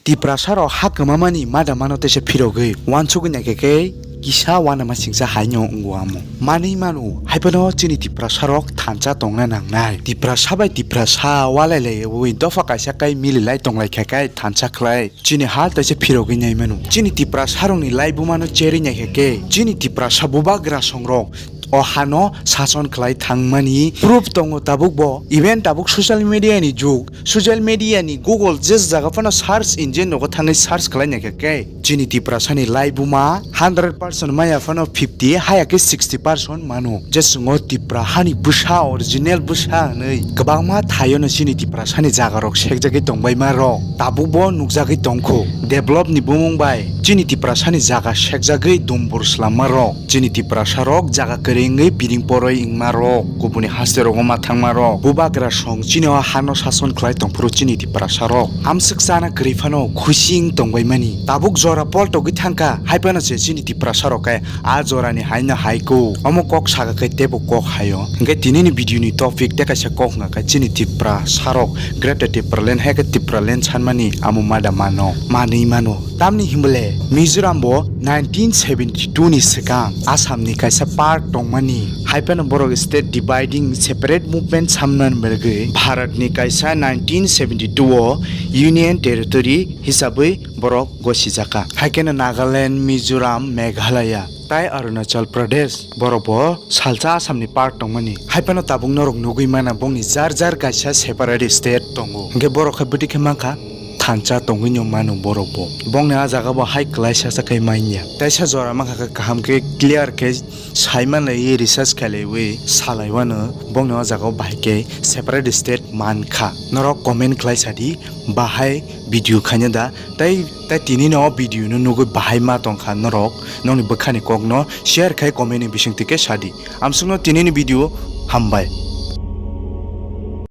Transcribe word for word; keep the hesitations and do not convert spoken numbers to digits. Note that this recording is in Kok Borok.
Tiprasa rok ha kwmamani mada mano teisa phirogwi wansugwi naikha khe kisa uanama singsa haino wngo amo. Manwi mano, haiphano chini Tiprasa rok thansa tongna nangnai. Tiprasa bai Tiprasa walai laiwi dopha kaisa kai mililai tonglaikha khe thansa khlai chini ha teisa phirogwi nai mano. Chini Tiprasa rokni laibuma no cherwi naikha khe chini Tiprasa bubagra songrok o hano sason khlai thangmani proof tongo tabuk bo. Even tabuk social media ni jug, social media ni Google je jaga phano search engine rogo thangwi search khlai naikha khe chini Tiprasa ni laibuma hundred percent maya phano fifty haya khe sixty percent mano. Je chwngo Tipra hani bwsa original bwsa hwnwi kwbangma thaio no chini Tiprasa ni jaga rok sekjagwi tongbaima rok tabuk bo nukjagwi tongkho. Develop ni bumung bai chini Tiprasa ni jaga sekjagwi dumbur slamma rok. Chini Tiprasa rok jaga kwrwi wngwi piring poroi wngma rok, kubuni haste rogo ma thangma rok, bubagra song chini o hano sason khlai tongphuru chini Tiprasa rok amswk chana kwrwi phano khusi wng tongbaimani. Tabuk jora poltogwi thangkha, haiphano se chini Tiprasa rok khe a jorani haino haiko. Omo kok saka khe teibo kok haio. Hwnkhe tinini video ni topic tei kaisa kok hwnkha khe chini Tiprasa rok Greater Tipraland hai khe Tipraland sanmani amo mada mano, manwi mano. Tamni himle Mizoram bo nineteen seventy-two ni swkang Assam ni kaisa part tongmani, haiphano borok state dividing separate movement samna bagwi Bharat ni kaisa nineteen seventy-two o Union Territory hisabwi borok gosijaka. Haikheno Nagaland, Mizoram, Meghalaya tai Arunachal Pradesh borok bo salsa Assam ni part tongmani. Haiphano tabuk norok nugwi mana bongni jar jar kaisa separate state tongo. Hwnkhe borok khe bwtwi khe mankha thansa tongwi no mano borok bo. Bongni a jaga bo hai kwlai sasa khe manya. Teisa jora mankha khe kaham khe clear khe sai manlaiwi research khailaiwi salaiwano bongni o jaga o bahai khe separate state mankha. Norok comment khlai sadi bahai video khaina da tei, tei tini no video no nugwi bahai ma tongkha norok nokni bwkhani kokno share khai comment ni bisingtwi khe sadi. Amsukno tinini video hambai.